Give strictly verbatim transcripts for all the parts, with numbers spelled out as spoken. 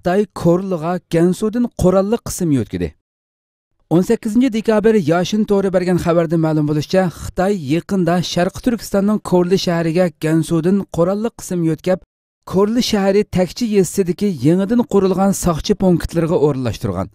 خىتاي كورلىغا گەنسۇدىن قوراللىق قىسىم يۆتكىدى. ئون سەككىزىنچى دېكابىر ياشىن تورى بەرگەن خەۋەردىن مەلۇم بولۇشىچە، خىتاي يېقىندا شەرقىي تۈركىستاننىڭ كورلى شەھىرىگە گەنسۇدىن قوراللىق قىسىم يۆتكەپ، كورلى شەھىرى تەكچى يېزىسىدىكى يېڭىدىن قۇرۇلغان ساقچى پونكىتلىرىغا ئورۇنلاشتۇرغان.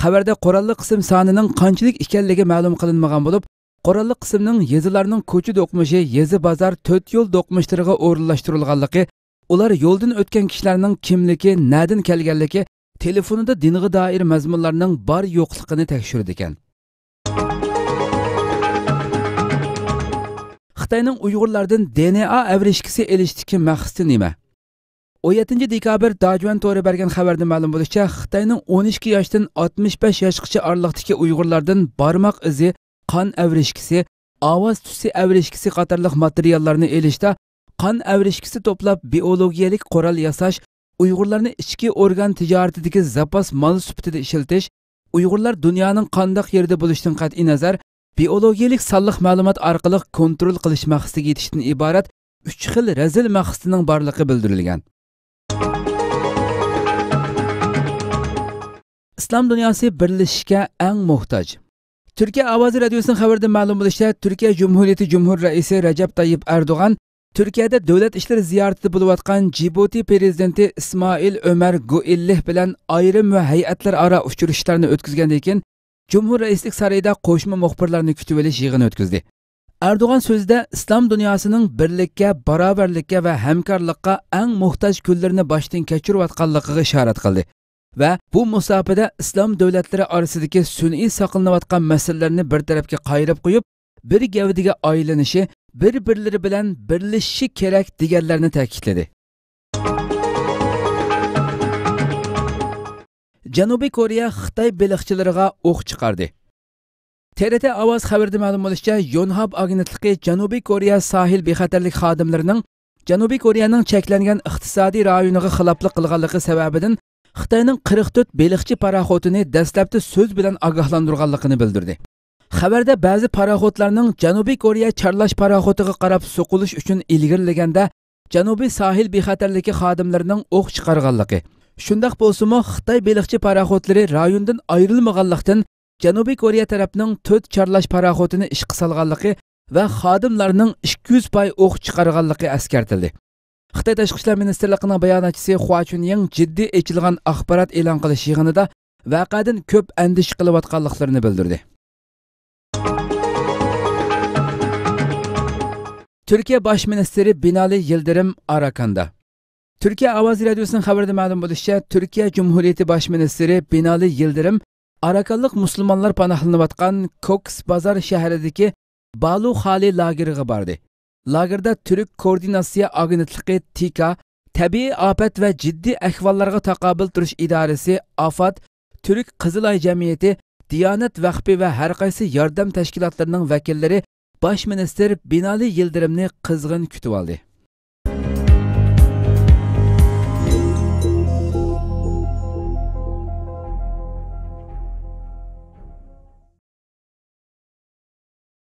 خەۋەردە قوراللىق قىسىم سانىنىڭ قانچىلىك ئىكەنلىكى مەلۇم قىلىنمىغان بولۇپ، قوراللىق قىسىمنىڭ يېزىلارنىڭ كوچا دوقمۇشى، يېزا بازار، تۆت يول دوقمۇشلىرىغا ئورۇنلاشتۇرۇلغانلىقى، ئۇلار يولدىن ئۆتكەن كىشىلەرنىڭ كىملىكى، نەدىن كەلگەنلىكى، تېلېفونىدا دىنغا دائىر مەزمۇنلارنىڭ بار يوقلۇقىنى تەكشۈرىدىكەن. خىتاينىڭ ئۇيغۇرلاردىن دې ئېن ئا ئەۋرىشكىسى ئېلىشتىكى مەقسىتى نېمە؟ ئون يەتتىنچى دېكابىر داجۈەن تورى بەرگەن خەۋەردىن مەلۇم بولۇشىچە، خىتاينىڭ ئون ئىككى ياشتىن ئاتمىش بەش ياشقىچە ئارىلىقتىكى ئۇيغۇرلاردىن بارماق ئىزى، قان ئەۋرىشكىسى، ئاۋاز تۈسى ئەۋرىشكىسى قاتارلىق ماتېرىياللارنى ئېلىشتا، قان ئەۋرىشكىسى توپلاپ، بىئولوگىيەلىك قورال ياساش، ئۇيغۇرلارنى ئىچكى ئورگان تىجارىتىدىكى زاپاس مال سۈپىتىدە ئىشلىتىش، ئۇيغۇرلار دۇنيانىڭ قانداق يېرىدە بولۇشىدىن قەتئىينەزەر، بىئولوگىيەلىك سانلىق مەلۇمات ئارقىلىق كونترول قىلىش مەقسىتىگە يېتىشتىن ئىبارەت ئۈچ خىل رەزىل مەقسىتىنىڭ بارلىقى بىلدۈرۈلگەن. ئىسلام دۇنياسى بىرلىشىشكە ئەڭ موھتاج. تۈركىيە ئاۋازى رادىيوسىنىڭ خەۋىرىدىن مەلۇم بولۇشىچە، تۈركىيە جۇمھۇرىيىتى جۇمھۇر رەئىسى رەجەپ تايىپ ئەردوغان تۈركىيەدە دۆلەت ئىشلىرى زىيارىتىدە بولۇۋاتقان جىبۇتى پىرېزىدېنتى ئىسمائىل ئۆمەر گۇئېللىھ بىلەن ئايرىم ۋە ھەيئەتلەر ئارا ئۇچرىشىشلارنى ئۆتكۈزگەندىن كېيىن، جۇمھۇر رەئىسلىك سارىيىدا قوشما مۇخبىرلارنى كۈتۈۋېلىش يىغىنى ئۆتكۈزدى. ئەردوغان سۆزىدە ئىسلام دۇنياسىنىڭ بىرلىككە، باراۋەرلىككە ۋە ھەمكارلىققا ئەڭ موھتاج كۈنلىرىنى باشتىن كەچۈرۈۋاتقانلىقىغا ئىشارەت قىلدى ۋە بۇ مۇساپىدە ئىسلام دۆلەتلىرى ئارىسىدىكى سۈنئىي ساقلىنىۋاتقان مەسىلىلەرنى بىر تەرەپكە قايرىپ قويۇپ، بىر گەۋدىگە ئايلىنىشى، بىر-بىرلىرى بىلەن بىرلىشىشى كېرەك، دېگەنلەرنى تەكىتلىدى. جەنۇبىي كورېيە خىتاي بېلىقچىلىرىغا ئوق چىقاردى. تې رې تې ئاۋاز خەۋىرىدە مەلۇم بولۇشىچە، يونھاپ ئاگېنتلىقى جەنۇبىي كورېيە ساھىل بىخەتەرلىك خادىملىرىنىڭ جەنۇبىي كورېيەنىڭ چەكلەنگەن ئىقتىسادىي رايونىغا خىلاپلىق قىلغانلىقى سەۋەبىدىن خىتاينىڭ قىرىق تۆت بېلىقچى پاراخوتىنى دەسلەپتە سۆز بىلەن ئاگاھلاندۇرغانلىقىنى بىلدۈردى. خەۋەردە بەزى پاراخوتلارنىڭ جەنۇبىي كورېيە چارلاش پاراخوتىغا قاراپ سوقۇلۇش ئۈچۈن ئىلگىرىلىگەندە، جەنۇبىي ساھىل بىخەتەرلىكى خادىملىرىنىڭ ئوق چىقارغانلىقى، شۇنداق بولسىمۇ، خىتاي بېلىقچى پاراخوتلىرى رايوندىن ئايرىلمىغانلىقتىن، جەنۇبىي كورېيە تەرەپنىڭ تۆت چارلاش پاراخوتىنى ئىشقا سالغانلىقى ۋە خادىملارنىڭ ئىككى يۈز پاي ئوق چىقارغانلىقى ئەسكەرتىلدى. خىتاي تاشقى ئىشلار مىنىستىرلىقىنىڭ باياناتچىسى خۇا چۈنيىڭ جىددىي ئېچىلغان ئاخبارات ئېلان قىلىش يىغىنىدا ۋەقەدىن كۆپ ئەندىشە قىلىۋاتقانلىقلىرىنى بىلدۈردى. تۈركىيە باش مىنىستىرى بىنالى يىلدىرىم ئاراكاندا. تۈركىيە ئاۋازى رادىيوسىنىڭ خەۋىرىدە مەلۇم بولۇشىچە، تۈركىيە جۇمھۇرىيىتى باش مىنىستىرى بىنالى يىلدىرىم ئاراكانلىق مۇسۇلمانلار پاناھلىنىۋاتقان كوكس بازار شەھىرىدىكى بالۇ خالى لاگېرىغا باردى. لاگېردا تۈرك كوئوردىناتسىيە ئاگېنتلىقى تىكا، تەبىئىي ئاپەت ۋە جىددىي ئەھۋاللارغا تاقابىل تۇرۇش ئىدارىسى ئافاد، تۈرك قىزىل ئاي جەمئىيىتى، دىيانەت ۋەخپى ۋە ھەرقايسى ياردەم تەشكىلاتلىرىنىڭ ۋەكىللىرى باش مىنىستىر بىنالى يىلدىرىمنى قىزغىن كۈتۈۋالدى.